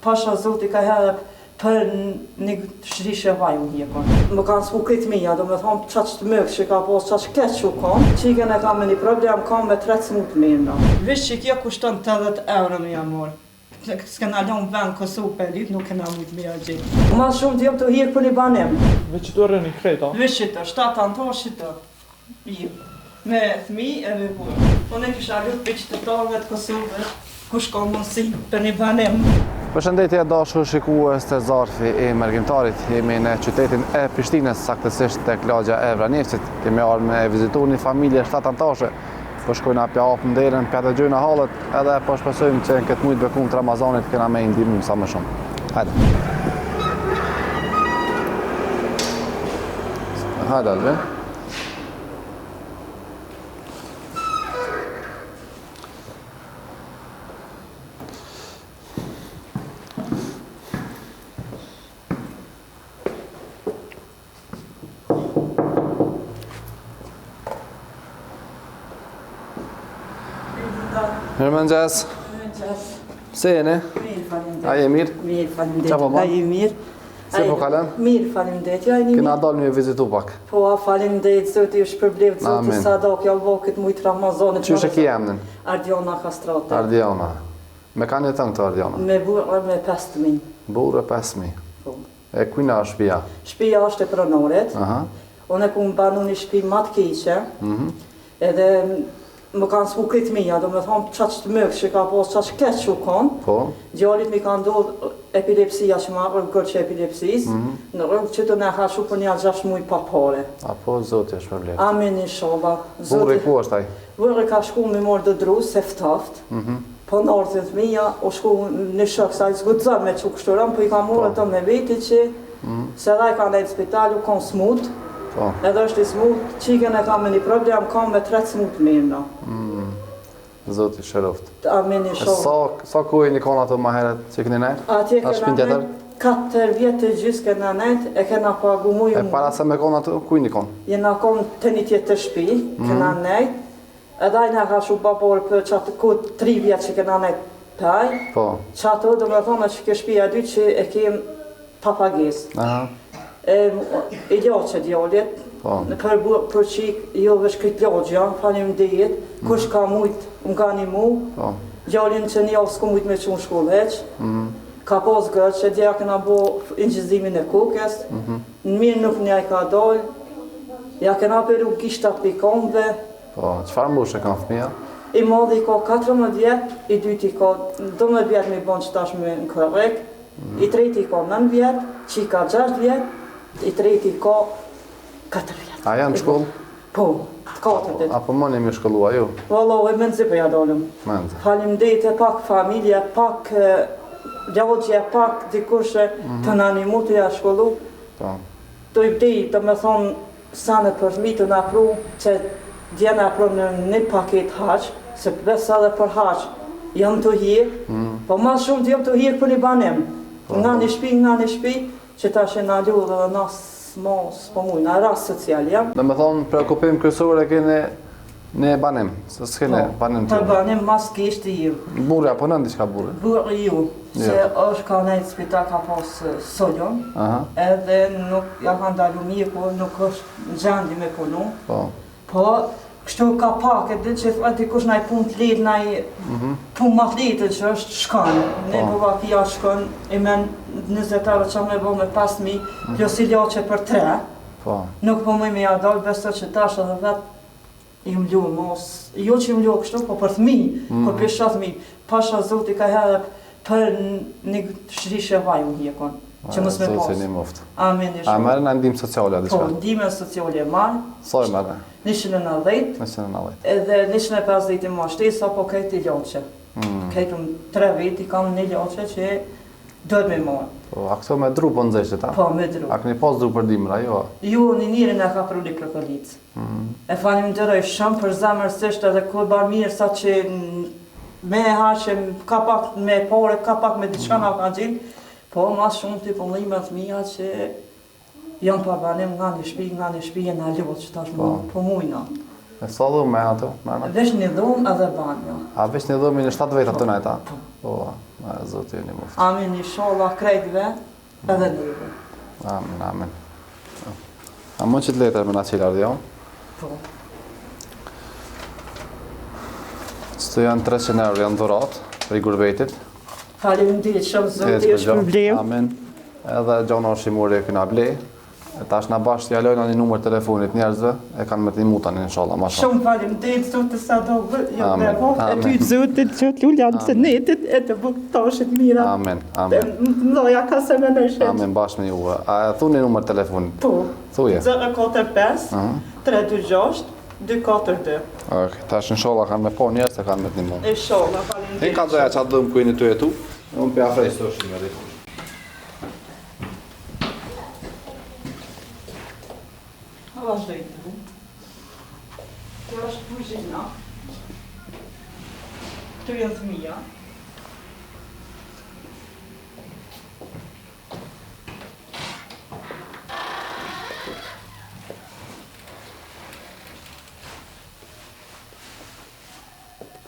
Pasha zoti ka herë për një shishe vaj u hjekon. Më kanë smu krejt fmija, do me thonë qaq të myrë që ka pas, qaq keq që u konë. Çikën e kam me një problem, kam me tre të smut mirë. Veç që kjo kushton 80 euro me ja marrë. S'kena lonë vend Kosovë për lyp, nuk kena mujtë me ja gjetë. Ma shumë jam tu hjek për një banim. Veç qëtu rrini krejt, a? Veç qëtu, 7 anëtarë qëtu. Jo. Me fëmijë e me burrë. Unë e kisha lutë për qytetarëve të Kosovës, kush ka mundësi për një banim. Përshëndetje e dashur shikues të Zarfi i Mërgimtarit. Jemi në qytetin e Prishtinës, saktësisht tek lagja e Vranjevcit. Kemi ardhur me vizitu një familje 7 anëtarëshe. Po shkojna pja hapim derën, pja dëgjojna hallet, edhe po shpresojmë që në këtë muj të bekum të Ramazanit kena me i ndihmu sa më shumë. Hajde. Hajde, Alvin. Mirëmëngjes. Mirëmëngjes. Si jeni? Mirë, faleminderit. A je mirë? Mirë, faleminderit. Qa po A je mirë? Si po kalon? Mirë, faleminderit. Ja, jeni mirë? Kena dalë me vizitu pak. Po, a faleminderit, Zoti ju shpërbleftë, Zoti sadaka jau bëftë këtë muj të Ramazanit. Qysh e ki emnin? Ardiona Kastrati. Ardiona. Me kan jeton këtu Ardiona? Me burrë me 5 fëmijë. Burrë e 5 fëmijë. Po. E kujna është shpia? Shpia është e pronorit. Aha. Unë e kum banu një shpi ma të keqe. Mhm. Edhe më kanë smu krejt fmija, do me thonë qaq të myrë që ka pas, qaq keq që u konë. Po. Djalit mi ka ndodhë epilepsia që ma rrugë që epilepsis, mm -hmm. në rrugë që të në ka shu për një 6 muj pa pare. A po, Zoti e shpërbleftë. Amin, inshallah. Burri ku është ai? Burri ka shku me marrë do dru, se ftoft. Mm -hmm. Po në ardhën fëmija, u shku në shok, sa i s'guxon me çu kështu rënd, po i ka marrë ato me veti që mm. se edhe ai ka nejtë spital, u kon smut, po. edhe është i smut, çikën e kam me një problem, kam me tre të smut mirë, no. Mm. Zoti shëroft. Amin inshallah. Sa, sa kohë jeni kon ato ma herët që keni nejt? Atje kena nejt, 4 vjet e gjysë kena nejt, e kena pagu muj E para se me kon ato, ku jeni kon? Jena kon te një tjetër shpi, mm. kena nejt, Edhe ai na ka çu pa pare për qatë kohë 3 vjet që kena nejt te ai. Po. Qato do me thonë që kjo shpia e dytë që e kem pa pagesë. Aha. E, ilaçe djalit, Po. për, për qik, jo veç këtë lagja, faleminderit, Mm. kush ka mujt, më ka nimu, Po. djalin që një javë s'ku mujt me çu në shkollë hiç, Mm. ka pas gërç, që dje kena bo incizimin e kokës, Mm -hmm. në mirë nuk një ka dal, ja kena peru gishtat pi komve, Po, çfarë moshe kanë fëmija? I madhi ka 14 vjet, i dyti ka 12 vjet me bon që tash me në korrik, mm. i treti ka 9 vjet, qika 6 vjet, i treti ka 4 vjet. A janë në shkollë? Po, të katërtit. A po muni me shkollua ju? Vallahi, mezi po ja dalim. Mezi. Faleminderit e pak familje, pak lagje, pak dikush mm -hmm. të na nimu të ja shkollu. Po. Tu i bli, do me thonë, Sene për fëmijë tu na pru që dje na pru në një paket haxh, se besa edhe për haxh jam tu hjek, mm. po ma shumë jam tu hjek për një banim. Po, nga po. një shpi, nga një shpi, që tash e na lodh edhe na s'mo, s'po mujna, rast social jam. Do me thonë, preokupim kryesor e keni Një banim, se s'keni po, banim të Për banim mas kishtë i ju. Burri, apo në diçka burri? Burri ju, se jo. është ka nejtë spital ka pas solon, Aha. edhe nuk ja ka ndalu mjeku, nuk është në gjendje me punu. Po. Po, kështu ka pak, edhe që thë dikush naj punë të lehtë, naj mm -hmm. punë ma të lehtë që është shkon. Ne po. po vakia shkon, i men 20 euro që me bo me 5.000, mm -hmm. plus ilaçe për tre. Po. Nuk po muj me ja dal, beso që tash edhe vetë jam lodh mos, jo që jam lodh kështu, po për fëmijë, mm. kur po shoh fëmijë, pasha Zoti ka herë për një shishe vaj u hjekon, që mos me pas. Zoti nimoftë. Amin. A merr në ndihmë sociale diçka? Po, ndihmë sociale marr. Sa e merr? 190. 190. Edhe 150 i ma shtesa, po krejt ilaçe. Mm. Krejt unë tre vjet i kam një ilaçe që duhet me marrë. Po, a këto me dru po nxeshit, a? Po, me dru. A këni pas dru për dimra, jo? Jo, një njëri na ka pru një prokolicë. Mm. E falenderoj shumë për zemërsisht edhe kur bar mirë sa që me e haqe, ka pak me pare, ka pak me diçka mm. na ka gjetë, po ma shumë të po dhimet mija që jam pa banim nga një shpi, nga një shpi e na lodh që tash po, po mujna. E sa dhomë e ato? Mrena? Veç një dhomë edhe banjo. A veç një dhomë një 7 veta të nejta? Po. Po, a, Zoti ju nimoftë. Amin, inshallah, krejtve edhe neve. Amin, amin. A mund që të letër me na qilë ardhjo? Po. Qëto janë 300 euro, janë dhuratë prej gurbetit. Faleminderit shumë, Zoti ju shpërbleftë. Amin. Edhe gjona ushqimore e këna ble. E tash na bashkë ja lojna një numër telefonit njerëzve, e kanë me të nimu tani inshallah, ma shumë. Shumë faleminderit Zoti sa do vë, jo Amin, me vot, e amin. ty Zotit që të lulja në sënetit e të buk toshit mira. Amin, amin. Ndoja ka se me në Amin bashkë me juve. A e thuni numër telefonit? Po. Thuje. 045 326 242. Ok, tash inshallah kanë me po njerëz e kanë me të nimu. Inshallah, Hin faleminderit. ka doja qatë dhomë ku jeni tu jetu, unë po afrej së është me rritë. Ha vazhdoj të. Kjo është kuzhina. Këtu janë fëmija.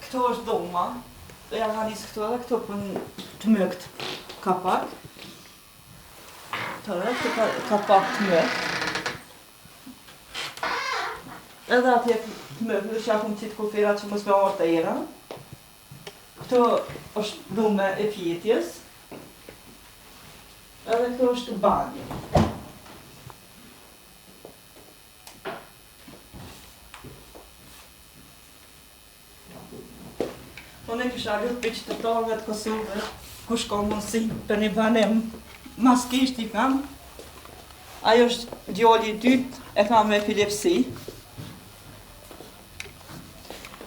Këtu është dhoma. Ja ka nisë këtu edhe këtu për të mykt ka pak. Këtu edhe këtu ka, ka pak të mykt. Edhe atje të mykt, dhe që ja kum qitë kufera që mos me ardhë të era. Këtu është dhoma e fjetjes. Edhe këtu është banjo. Unë e kisha lutë për qytetarëve të Kosovës, kush ka mundësi për një banim, mas kishti kam, ajo është djali i dytë, e kam me epilepsi.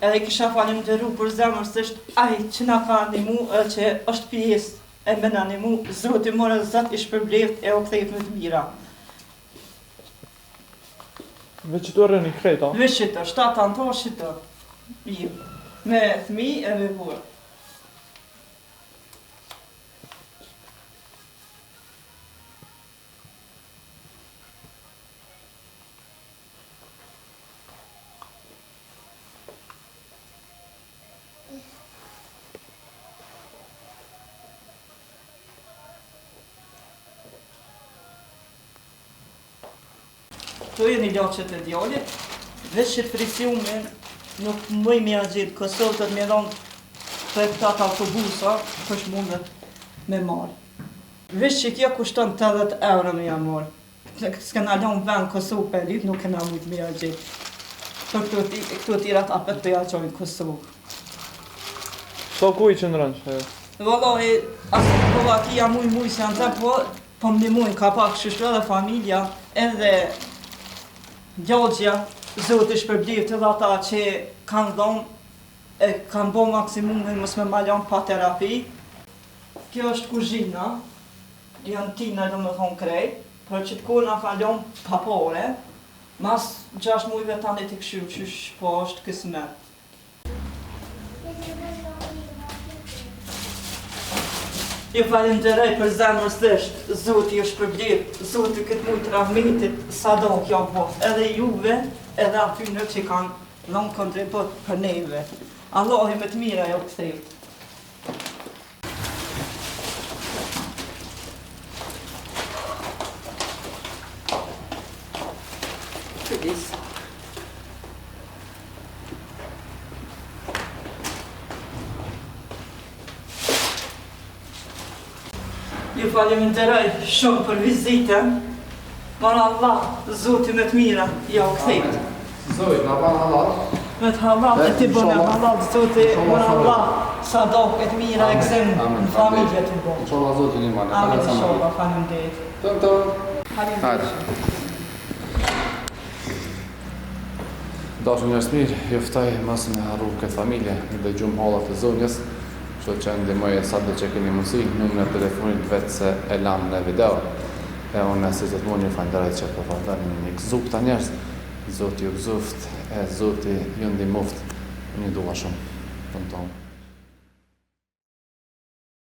Edhe kisha falenderu për zemër se është ai që na ka ndihmu edhe që është pjesë e me na ndihmu, Zoti more Zot i shpërbleft e u kthejt me të mira. Veç që të rëni krejt, a? Veç që të, shtatë anëtarë që të, me fëmijë e me burrë. Këto janë ilaçet e djalit, veç që të presiumin nuk muj me ja gjetë Kosovë, do të me dhonë për këta të autobusa, kush mundet me marrë. Veç që kjo kushton 80 euro me ja marrë. S'kena lonë vend Kosovë për lyp, nuk kena mujtë me ja gjetë. Për këto, këto tjerat apet për ja gjojnë Kosovë. Sa ku i qëndron që ajo? Vallahi, as po vakia muj muj se janë të po, po më ndihmojnë ka pak kështu edhe familja, edhe djallëgjja, Zoti shpërbleft edhe ata që kanë dhonë, e kanë bo maksimumin mos me ma lon pa terapi. Kjo është kuzhina, janë tina do me thonë krejt, por që të kohë na ka lon pa pare, mas 6 mujve tani të këshyr, qysh po është kismet. Ju falenderoj për zemërsisht, Zoti ju shpërbleft, Zoti këtë muj të rahmetit, sa do kjo bot, edhe juve, edhe atyne që kanë dhënë kontribut për neve. Allahi me të mira ju kthejt. Kujdes. Ju faleminderoj shumë për vizitën. Mor Allah, Zoti me të mira, ja u kthejt. Zoti, na ban hallall. Me të hallall, e ti bënë hallall, Zoti, mor Allah, sa do e të mira e gëzim në familje të bo. Inshallah Zoti një manë. Amin, inshallah, faleminderit. Tëm tëm. Faleminderit. Dashur njerëz mirë, ju ftoj mos me harru këtë familje, dëgjum hallat e zonjës, kështu që ndihmoje sa do që keni mundësi, numrin e telefonit vetë se e lam në video. E unë si gjithmonë ju falenderoj që po vazhdoni me gëzu këta njerëz. Zoti ju gëzoft, e Zoti ju ndihmoft. Unë ju dua shumë. Tom tom.